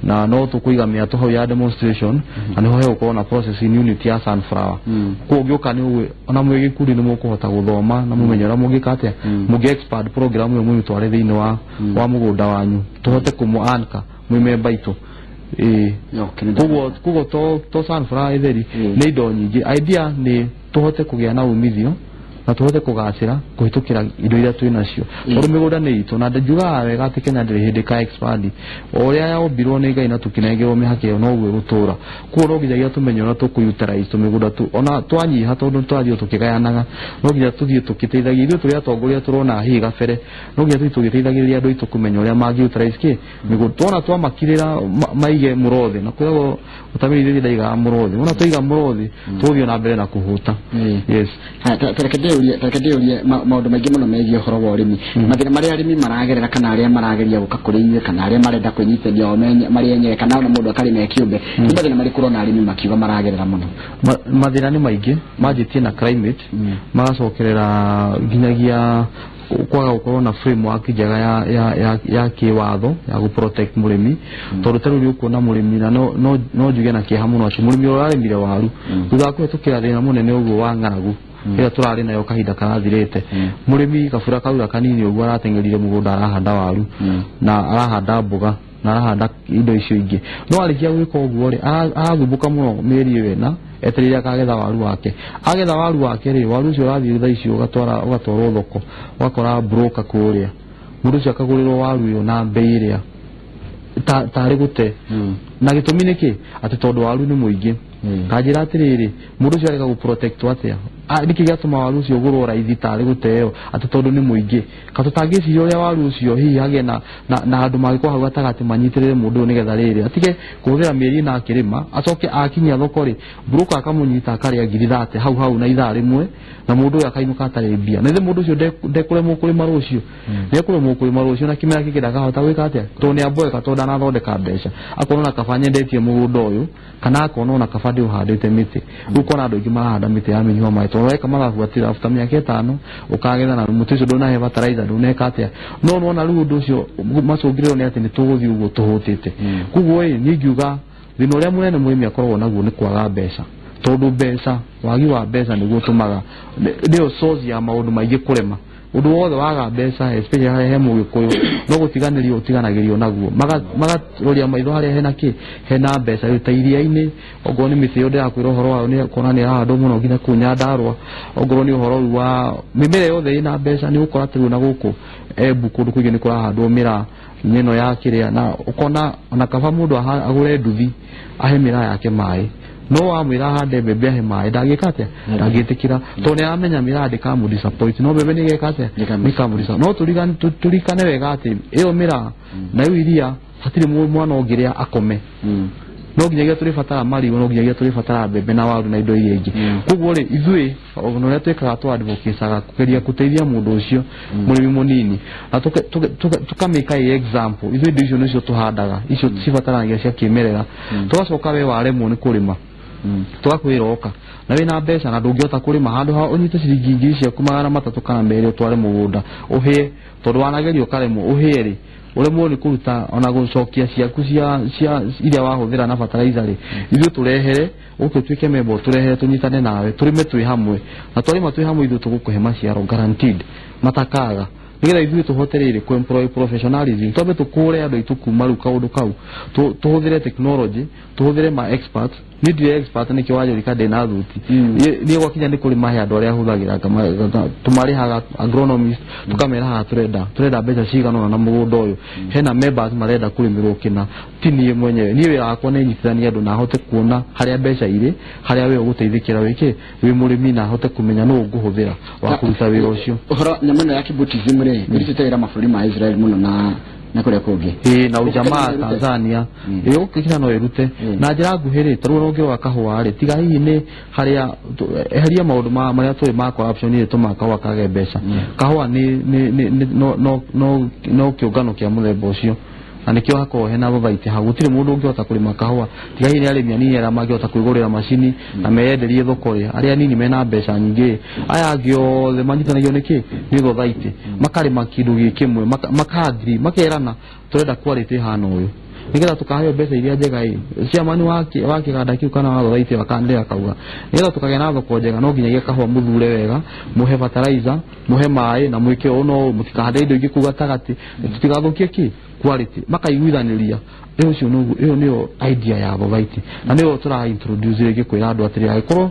na no tũkũiga mĩatũ hau ya demonstration na nĩho hegũkorwo na processing unit ya sunflower. Koguo ũngĩũka nĩ ona mwĩ gĩkundi nĩ mũkũhota gũthoma na mũmenye ũrĩa mũngĩka atĩa mũngĩ expand program ĩyo mũmĩtware thĩinĩ wa mũgũnda wanyu tũhote kũmũ anchor mwĩ memba itũ. Koguo to sunflower ĩtheri nĩ indo nyingĩ idea nĩ tũhote kũgĩa na umithio na tũhote kũgacĩra kũhĩtũkĩra indo iria twĩ nacio tondũ mĩgũnda nĩ itũ na njugaga wega atĩ Kenya ndĩrĩ hĩndĩ ka expand o ũrĩa yombirwo nĩ Ngai na tũkĩnengerwo mĩhaka ĩyo noguo ĩgũtũra. Koguo no nginyagia tũmenye ũrĩa tũkũ-utilize tũmĩgũnda tu ona twanyiha tondũ tũrathiĩ tũkĩgayanaga no nginya tũthiĩ tũkĩteithagia ithuĩ tũrĩ atongoria tũrona hihi gabere no nginya tũthiĩ tũgĩteithagĩrĩria andũ aitũ kũmenya ũrĩa mangĩ-utilize kĩ mĩgũnda tuona twamakirĩra maige mũrothi na kwĩragwo ũtamĩrithĩtie ndaigaga mũrothi wona twaiga mũrothi tũgũthiĩ na mbere na kũhũta. Yes. Tareke ndĩũrie maũndũ maingĩ mũno megiĩ ũhoro wa ũrĩmi mathĩna marĩa arĩmi maragerera kana arĩa marageria gũka kũrĩ inyuĩ kana arĩa marenda kwĩnyitithania o marĩ enyewe kana ona mũndũ akarĩma e kĩũmbe nĩ mathĩna marĩkũ ũrona arĩmi makiuga maragerera mũno? Mathĩna nĩ maingĩ manjĩtie na climate magacokerera nginyagia kwaga gũkorwo na framework njega ya kĩwatho ya gũ protect mũrĩmi tondũ ta rĩu nĩ ũkuona mũrĩmi na no njuge na kĩeha mũno atĩ mũrĩmi ũrĩa ũrarĩmire waru thutha wa kũhĩtũkĩra thĩna mũnene ũguo wa ng'aragu ĩrĩa tũrarĩ nayo kahinda karathirĩte mũrĩmi gabura kaura kanini ũguo arateng'erire mũgũnda arahanda waru na arahanda mboga na arahanda indo icio ingĩ no arĩkia gwĩka ũguo rĩ arathumbũka mũno mĩeri ĩyo ĩna etereire akagetha waru wake agetha waru wake rĩ waru ũcio ũrathiĩ thaa icio ũgatwarwo thoko ũgakora broker kũrĩa mũndũ ũcio akagũrĩrwo waru ĩyo na mbei ĩrĩa tarĩ gũte na gĩtũmi nĩ kĩ atĩ tondũ waru nĩ mũingĩ kanjĩra atĩrĩrĩ mũndũ ũcio areka gũ protect atĩa nĩkĩ gĩatũma waru ũcio ũgũrwo raithi tarĩ gũteo atĩ tondũ nĩ mũingĩ ka tũtangĩciria ũrĩa waru ũcio hihi hagĩe na andũ mangĩkorwo hau gatagatĩ manyitĩrĩre mũndũ ũyũ nĩgetha rĩrĩ atige kũhũthĩra mĩeri ĩna akĩrĩma acoke akinyia thoko rĩ broker akamũnyita akarĩa 30,000 hau hau na ithaa rĩmwe na mũndũ ũyũ akainũka atarĩ mbia na ithe mũndũ ũcio ndekũremwo kũrĩma rũciũ nĩekũremwo kũrĩma rũciũ na kĩmera kĩngĩ ndakahota gwĩka atĩa tondũ nĩamboeka tondũ ndanathondeka mbeca akona ona kaba nyendetie mũgũnda ũyũ kana akona ona kaba ndĩũhandĩte mĩtĩ rĩu ũkona andũ aingĩ marahanda mĩtĩ ya mĩnyua maĩ tondũ weka mathabu atĩ after mĩaka 5 ũkagetha na mũtĩ ũcio ndũnahe fertilizer ndũneka atĩa no nĩwona rĩu ũndũ ũcio macũngĩrĩro nĩ atĩ nĩ tũgũthiĩ ũguo tũhũtĩte. Koguo ĩ niĩ ingiuga thĩna ũrĩa mũnene mũrĩmi akoragwo naguo nĩ kwaga mbeca tondũ mbeca wagi wa mbeca nĩguo ũtũmaga nĩyo source ya maũndũ maingĩ kũrema ũndũ wothe waga mbeca especially harĩa he mũgĩkũyũ no gũtiganĩrio ũtiganagĩrio naguo magaroria maitho harĩa hena kĩ hena mbeca rĩu ta iria-inĩ ongorwo nĩ mĩtĩ ĩyo ndĩrakwĩra ũhoro wayo nĩ kuona nĩ ĩrahandwo mũno nginya kũu Nyandarũa ongorwo nĩ ũhoro rĩu wa mĩmera yothe ĩna mbeca nĩ ũgũkora atĩ rĩu na gũkũ Embu kũndũ kũingĩ nĩ kũrahandwo mĩraa neno ya kĩrĩa na ũkona ona kaba mũndũ agũre nduthi ahe mĩraa yake maĩ no wamwĩra ahande mbembe ahe maĩ ndangĩka atĩa ndangĩtĩkĩra tondũ nĩ aramenya mĩraa ndĩkamũ disappoint no mbembe nĩ ĩgeka atĩa nĩkamũ disappoint no tũririkane wega atĩ ĩyo mĩraa na ĩyo iria hatirĩ mwana ũngĩrĩa akome no nginyagia tũrĩbatara marigũ no nginyagia tũrĩbatara mbembe na waru na indo iria ingĩ koguo rĩ ithuĩ ona ũrĩa twĩkaga tũ advocateaga kũgeria gũteithia mũndũ ũcio mũrĩmi mũnini na tũkamĩka ĩ example ithuĩ indo icio nĩcio tũhandaga icio cibataranagia cia kĩmerera tũgacoka we waremwo nĩ kũrĩma tũgakwĩra ũka na wĩna mbeca na ndũngĩhota kũrĩma handũ ha ũnyite ciringi 3,000 ciaku 300 kana 200 ũtware mũgũnda ũhĩe tondũ wanageria ũkaremwo ũhĩe rĩ uremwo nĩ kũruta ona gũcokia ciaku cia iria wahũthĩra na fertilizer rĩ ithuĩ tũrehere ũke ũtuĩke member tũrehere tũnyitane nawe tũrĩme twĩ hamwe na twarĩma twĩ hamwe ithuĩ tũgũkũhe maciaro guaranteed matakaga nĩgetha ithuĩ tũhote rĩrĩ kũ employ professionalism twambe tũkũre andũ aitũ kuma rĩu kaũndũ kau tũhũthĩre technology tũhũthĩre ma experts niĩ ndirĩ expert nĩkĩo wanjũrika ndĩna thuti niĩ gwakinya nĩ kũrĩma he andũ arĩa hũthagĩra tũmarĩhaga agronomist tũkamera haha tũrenda mbeca cigana ũna na mũgũnda ũyũ hena members marenda kũrĩmĩrwo kĩna ti niĩ mwenyewe niĩ wĩra wakwa nĩ nyitithanie andũ na hote kuona harĩa mbeca irĩ harĩa we ũgũteithĩkĩra wĩkĩ wĩ mũrĩmi na hote kũmenya nũ ũngũhũthĩra wa kũruta wĩra ũcio ũhoro nyamũ ĩno ya kibutism rĩ ĩrutĩte wĩra mabũrũri ma Israel mũno na kũrĩa kũngĩ na ujamaa Tanzania ĩyo kĩkĩra no ĩrute na njĩra nguhĩ rĩ tarĩu ũngĩrora kahũa rĩ tiga hihi nĩ harĩa eheria maũndũ marĩa tũĩ ma corruption rĩ tũmaga kahũa kage mbeca kahũa nĩ no kĩũngano kĩa mũthemba ũcio na nĩkĩo hakoragwo hena thothaitĩ hau gũtirĩ mũndũ ũngĩhota kũrĩma kahũa tiga hihi nĩ arĩmi anini arĩa mangĩhota kwĩgũrĩra macini na meyenderie thoko rĩ arĩa anini mena mbeca nyingĩ aya angĩ othe manyitanagio nĩkĩ nĩ thothaitĩ makarĩma kĩndũ gĩ kĩmwe maka-agree makerana tũrenda quality ĩhana ũyũ nĩgetha tũkaheo mbeca iria njega ĩ chairman wa kĩganda kĩu kana wa thothaitĩ akandĩka akauga nĩgetha tũkagĩa na thoko njega no nginyagia kahũa mũthure wega mũhe fertilizer mũhe maĩ na mwĩke ũũ na ũũ mũtikahande indo ingĩ kũu gatagatĩ tũtigathũkie kĩ quality makaiguithanĩria ĩyo ũcio noguo ĩyo nĩyo idea ya thothaitĩ na nĩyo tũra introduce rĩngĩ kwĩra andũ atĩrĩ angĩkorwo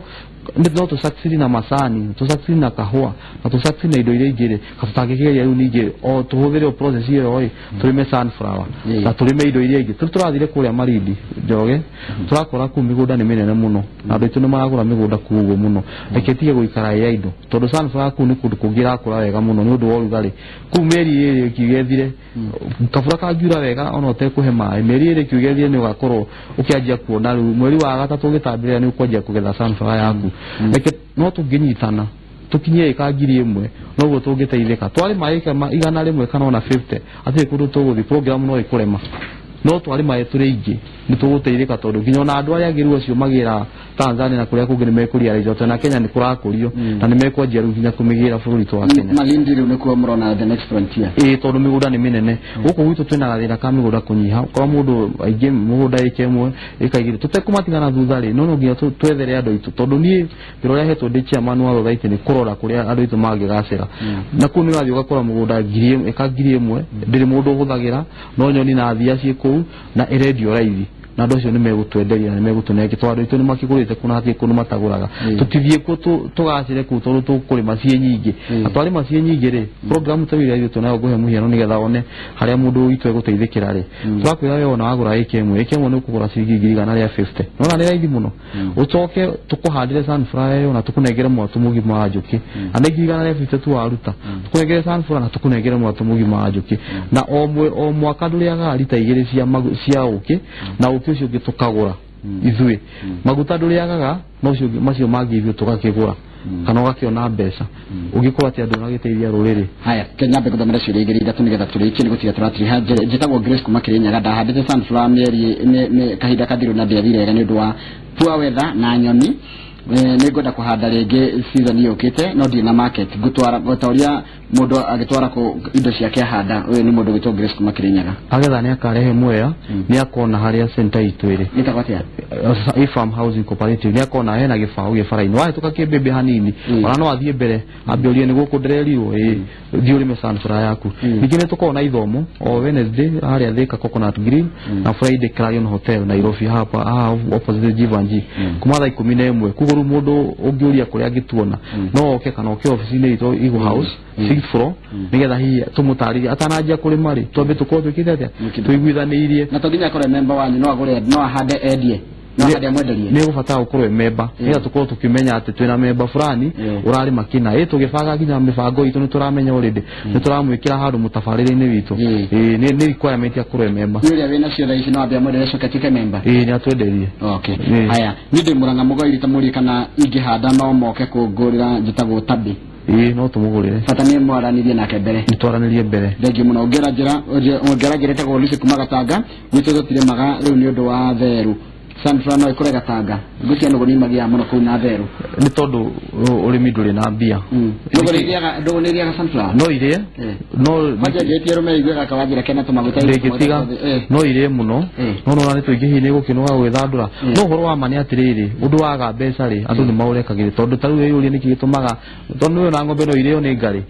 no tũ succeed na macani tũ succeed na kahũa na tũ succeed na indo iria ingĩ rĩ tũtangĩkĩgeria rĩu ningĩ o tũhũthĩre o process ĩyo ĩ tũrĩme sunflower na tũrĩme indo iria ingĩ tũrathire kũrĩa Malindi Njoge tũrakora kũu mĩgũnda nĩ mĩnene mũno na andũ aitũ nĩ maragũra mĩgũnda kũu ũguo mũno reke tige gũikara ĩ indo tondũ sunflower kũu nĩ kũndũ kũngĩ ĩrakũra wega mũno nĩ ũndũ wa ũrugarĩ kũu mĩeri ĩrĩ ĩkiugethire kabura kangiura wega ona ũtekũhe maĩ mĩeri ĩrĩ ĩkiugethire nĩ ũgakorwo ũkĩanjia kuona rĩu mweri wa gatatũ ũgĩtambĩrĩra nĩ ũkwanjia kũgetha sunflower yaku reke no tũngĩnyitana tũkinyie ĩka 1,000 noguo tũngĩteithĩka twarĩma ĩka 100 kana ona 50 hatirĩ kũndũ tũgũthiĩ program no ĩkũrema no twarĩma tũrĩ aingĩ nĩ tũgũteithĩka tondũ nginya ona andũ arĩa angĩ acio magĩra Tanzania na kũrĩa kũngĩ nĩ mekũrealize atĩ na Kenya nĩ kũrakũrio na nĩ mekwanjia rĩu nginya kũmĩgĩra bũrũri wa Kenya Malindi rĩu nĩkuo mũrona the next frontier ĩĩ tondũ mĩgũnda nĩ mĩnene gũkũ gwitũ twĩna gathĩna ka mĩgũnda kũnyiha kwa mũndũ aingĩ mũgũnda ĩka ĩmwe ĩka igĩrĩ tũtekũmatigana thutha rĩ no nginya twethere andũ aitũ tondũ niĩ wĩra ũrĩa hetwo ndĩ chairman wa thothaitĩ nĩ kũrora kũrĩa andũ aitũ mangĩgacĩra na kũu nĩ ũrathiĩ ũgakora mũgũnda ĩka 1,000 ndĩrĩ mũndũ ũhũthagĩra no nyoni na thia ciĩ kũu na ĩrendio raithi na andũ acio nĩ megũtwenderia na nĩ megũtũnengera tondũ andũ aitũ nĩ makĩgũrĩte kũna hatirĩ kũndũ matagũraga tũtithiĩ kuo tũgacĩre kũu tondũ tũkũrĩma ciĩ nyingĩ na twarĩma ciĩ nyingĩ rĩ program ta ĩrĩa ithuĩ twĩnayo ngũhe mũhiano nĩgetha one harĩa mũndũ witũ egũteithĩkĩra rĩ tũrakwĩra we wona wagũra ĩka ĩmwe nĩ ũkũgũra ciringi 150,000 nona nĩ raithi mũno ũcoke tũkũhandĩre sunflower ĩyo na tũkũnengere mwatũ mũgima wa njũkĩ na nĩ 150,000 tu waruta tũkũnengere sunflower na tũkũnengere mwatũ mũgima wa njũkĩ na o mwaka ndũrĩagaga rita 2 cia ũkĩ na ũkĩ ũcio ũngĩ tũkagũra ithuĩ maguta ndũrĩagaga no ũcio macio mangĩ ithuĩ tũgakĩgũra kana ũgakĩona mbeca ũngĩkorwo atĩ andũ magĩteithia rũrĩrĩ haya Kenya mbe gũthomera ciũria igĩrĩ ithatũ nĩgetha tũrĩkie nĩ gũtiga tũratiriha njĩtagwo Grace kuma Kĩrĩnyaga ndahandĩte sunflower mĩeri kahinda kathiru na ndĩathire wega nĩ ũndũ wa poor weather na nyoni nĩ ngwenda kũhanda rĩngĩ season yũkĩte no ndirĩ na market ngũtwara ta ũrĩa mũndũ agĩtwara indo ciake ahanda ũyũ nĩ mũndũ wĩtwo Grace kuma Kĩrĩnyaga agetha nĩ akarehe Mwea nĩ akona harĩa center itũ ĩrĩ ĩtagwo atĩa Farm Housing Cooperative nĩ akona hena gĩbaũ gĩ bara-inĩ wahĩtũka kĩmbĩmbĩ hanini ona no athiĩ mbere ambĩũrie nĩ gũkũ ndĩrerirwo ĩ thiĩ ũrĩme sunflower yaku ningĩ nĩ tũkoragwo na ithomo o Wednesday harĩa Thika Coconut Grill na Friday Clarion Hotel Nairobi hapa opposite Jivanji kuma thaa 11 koguo Koguo rĩu mũndũ ũngĩũria kũrĩa angĩtuona no oke kana oke ofici-inĩ itũ Eagle House 6th floor, nĩgetha hihi tũmũtarĩrie atananjia kũrĩma rĩ, twambe tũkorwo twĩkĩte atĩa, tũiguithanĩirie. Na to nginya akorwo member wanyu, no agũre, no ahande endie, no ahande amwenderie. Nĩ ũgũbatara gũkorwo wĩ member nĩgetha tũkorwo tũkĩmenya atĩ twĩna member fulani ũrarĩma kĩna. Ĩ tũgĩbanga nginya mĩbango itũ nĩ tũramenya already nĩ tũramwĩkĩra handũ mũtabarĩre-inĩ witũ. Nĩ requirement ya kũrwo wĩ member. Nĩ ũrĩa wĩna cio thaa ici no ambe amwenderie coke atuĩke member. Ĩ nĩ atwenderie. Okay. Haya, niĩ ndĩ Mũrang'a Mũgoiri, ta mũrie kana ingĩhanda no moke kũngũrĩra, njĩtagwo Tabi. Ĩ no tũmũgũrĩre. Bata nĩ mwaranĩrie nake mbere. Nĩ twaranĩrie mbere. Thengiũ mũno. Ũngĩona njĩra ĩtagwo Lucy kuma Gatanga, gwitũ tũtirĩmaga rĩu nĩ ũndũ wa therũ. Sunflower no ĩkũre Gatanga. Ngũcia nũgũ nĩ imagia mũno kũu na therũ. Nĩ tondũ ũrĩmi ndũrĩ na mbia. Nũgũ nĩ ĩrĩaga sunflower? No irĩe. No kwanja ngĩtie rũme igue gaka wanjĩra kena tũmaguta ndĩngĩtiga. No irĩe mũno. No nona nĩ tũingĩ hihi nĩ gũkĩnoga gwĩthandũra. No ũhoro wa ma nĩ atĩrĩrĩ, ũndũ waga mbeca rĩ, andũ nĩ maũrekagĩrĩ tondũ ta rĩu wĩyũrie nĩkĩ gĩtũmaga, tondũ nĩũĩ ona ng'ombe no irĩo nĩ ngarĩ.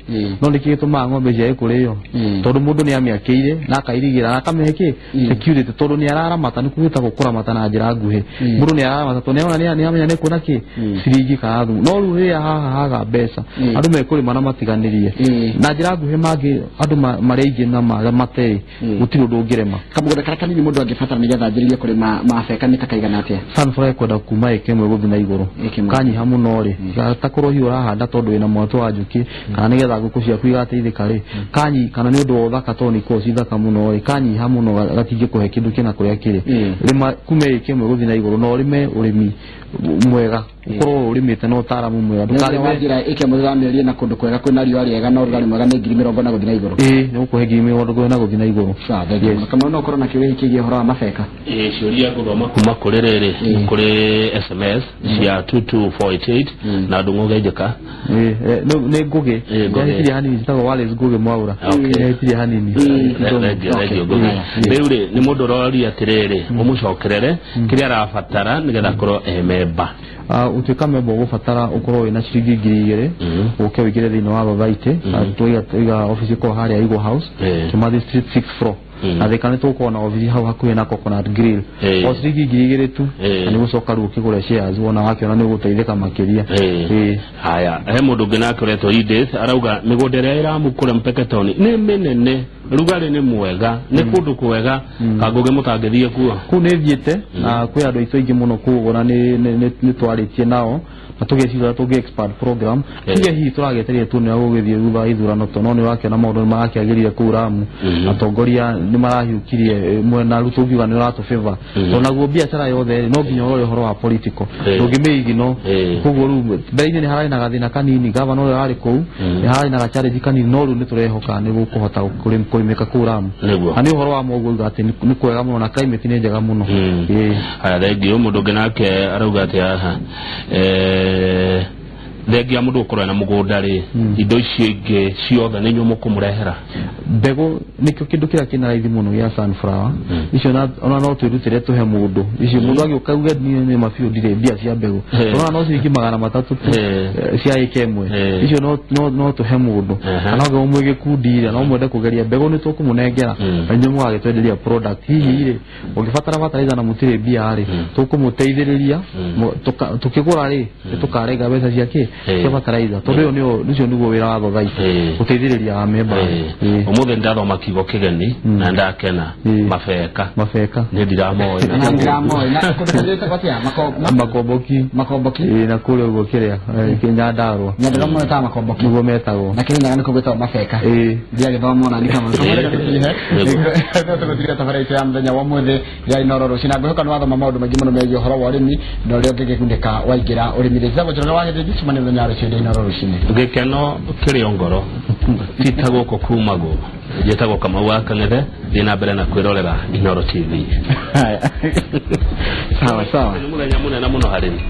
No nĩkĩ gĩtũmaga ng'ombe ciage kũrĩo? Tondũ mũndũ nĩ amĩakĩire na akairigĩra na akamĩhe kĩ? Security, tondũ nĩ araramata, nĩ gwĩtagwo kũramata na njĩra nguhĩ. Mũndũ nĩ araramata tondũ nĩarona nĩ amenya nĩ kuona kĩ? Ciringi kana thumu. No rĩu rĩrĩa haha haga mbeca, andũ mekũrĩma na matiganĩrie. Na njĩra nguhĩ mangĩ andũ marĩa aingĩ na marĩa materĩ, gũtirĩ ũndũ ũngĩrema. Kamũgũnda karĩa kanini mũndũ angĩbatara nĩgetha anjĩrĩrie kũrĩma mabeka nĩ ta kaigana atĩa? Sunflower ĩkwenda kuma ĩka ĩmwe gũthiĩ na igũrũ. Kanyiha mũno rĩ, ta korwo hihi ũrahanda tondũ wĩna mwatũ wa njũkĩ kana nĩgetha ngũkũ ciaku igateithĩka rĩ, kanyi kana nĩ ũndũ wa ũthaka tondũ nĩ ikoragwo ci thaka mũno rĩ, kanyiha mũno gatingĩkũhe kĩndũ kĩna kũrĩa kĩrĩ. Rĩma kuma ĩka ĩmwe gũthiĩ na igũrũ, na ũrĩme ũrĩmi mwega, ũkorwo ũrĩmĩte na ũtaaramu mwega. Ndũkarĩme njĩra ĩke mũthamĩrie na kũndũ kwega kwĩna riũa rĩega na ũrugarĩ mwega nĩ 40,000 na gũthiĩ na igũrũ. Ĩ nĩ gũkũhe 40,000 na gũthiĩ na igũrũ. Sawa, thengiũ mũno. Kamau, no ũkorwo na kĩũria kĩgiĩ ũhoro wa mabeka? Ĩ ciũria ngũthoma kuma kũrĩ rĩrĩ, kũrĩ SMS cia 22488 na Ndung'u Genjeka. Nĩ Ngũgĩ. Nĩahĩtirie hanini, njĩtagwo Wallace Ngũgĩ Mwaũra. Nĩahĩtirie hanini. Thengiũ Ngũgĩ. Rĩu rĩ, nĩ mũndũ ũroria atĩrĩrĩ, ũmũcokerere kĩrĩa arabatara nĩgetha akorwo e member. Ũtuĩka member ũgũbatara ũkorwo wĩna ciringi 2,000 ũke ũingĩre thĩinĩ wa society. Tũiga ofici ĩkorwo harĩa Eagle House, Kimathi Street 6th floor. Na Thika nĩ tũgũkorwo na ofici hau hakuhĩ na Coconut Grill. O ciringi 2,000 tu, na nĩ gũcoka rĩu ũkĩgũre shares wona wakĩona nĩ ũgũteithĩka makĩria. Haya, he mũndũ ũngĩ nake ũretwo Edith arauga mĩgũnda ĩrĩa ĩramu kũrĩa Mpeketoni nĩ mĩnene, rugarĩ nĩ mwega, nĩ kũndũ kwega, Kangũgĩ mũtangĩthiĩ kuo. Kũu nĩ thiĩte na kwĩ andũ aitũ aingĩ mũno kũu ũguo, na nĩ twarĩtie nao na tũgĩciria tũngĩ expand program. Tuge hihi tũragĩetereire tuone ũrĩa gũgĩthiĩ thutha wa ithurano, tondũ no nĩ ũrakĩona maũndũ nĩ marakĩagĩrire kũu Ramu. Atongoria nĩ marahiũkirie mwena rĩu tũngiuga nĩ ũratũ favor. Tondũ naguo biacara yothe no nginya ũrore ũhoro wa political. Ndũngĩmĩignore. Koguo rĩu mbere-inĩ nĩ hararĩ na gathĩna kanini, gavana ũrĩa warĩ kũu nĩ hararĩ na ga challenge kanini, no rĩu nĩ tũrehoka nĩ gũkũhota kũrĩmĩka kũu Ramu. Na nĩ ũhoro wa mũguo uga atĩ nĩ kwega mũno na climate nĩ njega mũno. Haya, thengiũ. Mũndũ ũngĩ nake arauga atĩ haha, thengia mũndũ ũkorwo na mũgũnda rĩ, indo icio ingĩ ciothe nĩ inyuĩ mũkũmũrehera? Mbegũ nĩkĩo kĩndũ kĩrĩa kĩna raithi mũno gĩa sunflower. Icio ona no twĩrutĩre tũhe mũndũ. Icio mũndũ agĩũka uge niĩ nĩ ma biũ ndirĩ mbia cia mbegũ. Ũrona no ciringi 300 tu cia ĩka ĩmwe. Icio no tũhe mũndũ. Kana okorwo mwĩ gĩkundi rĩ, no mwende kũgeria mbegũ nĩ tũkũmũnengera. Na inyuĩ mũgagĩtwenderia product. Hihi rĩ, ũngĩbatara fertilizer na mũtirĩ mbia rĩ, tũkũmũteithĩrĩria. Tũkĩgũra rĩ, nĩ tũkarenga mbeca cia kĩ? Cia fertilizer. Tondũ ũyũ nĩo ũcio nĩguo wĩra wa society, gũteithĩrĩria amemba. Ũmũthĩ ndathoma kiugo kĩgeni na ndakena, mabeka. Mabeka. Nĩ ndiramoĩ. Na ndiramoĩ. Na kũndũ kũngĩ gwĩtagwo atĩa? Makomboki. Makomboki. Na kũrĩa ũguo kĩrĩa, Nyandarũa. Nyandarũa metaga makomboki. Nĩguo metagwo. Na Kĩrĩnyaga nĩkuo gwĩtagwo mabeka. Ndiagĩthoma ona nĩ kama. Tũgũtiga tabarĩra itũ ya mũthenya wa ũmũthĩ ya Inooro rũciũ, na ngwĩhoka nĩ wathoma maũndũ maingĩ mũno megiĩ ũhoro wa ũrĩmi na ũrĩa ũngĩgĩgunĩka waingĩra ũrĩmi. Njĩtagwo Njoroge wa Gĩthĩnji, tũcemanie mũthenya wa rũciũ Inooro rũcinĩ. Gĩkeno kĩrĩ o ngoro, ti ta gũkũ kumagwo. Njĩtagwo Kamau wa Kang'ethe, thiĩ na mbere na kwĩrorera Inooro TV. Sawa sawa. Nĩ mũthenya mũnene mũno harĩ niĩ.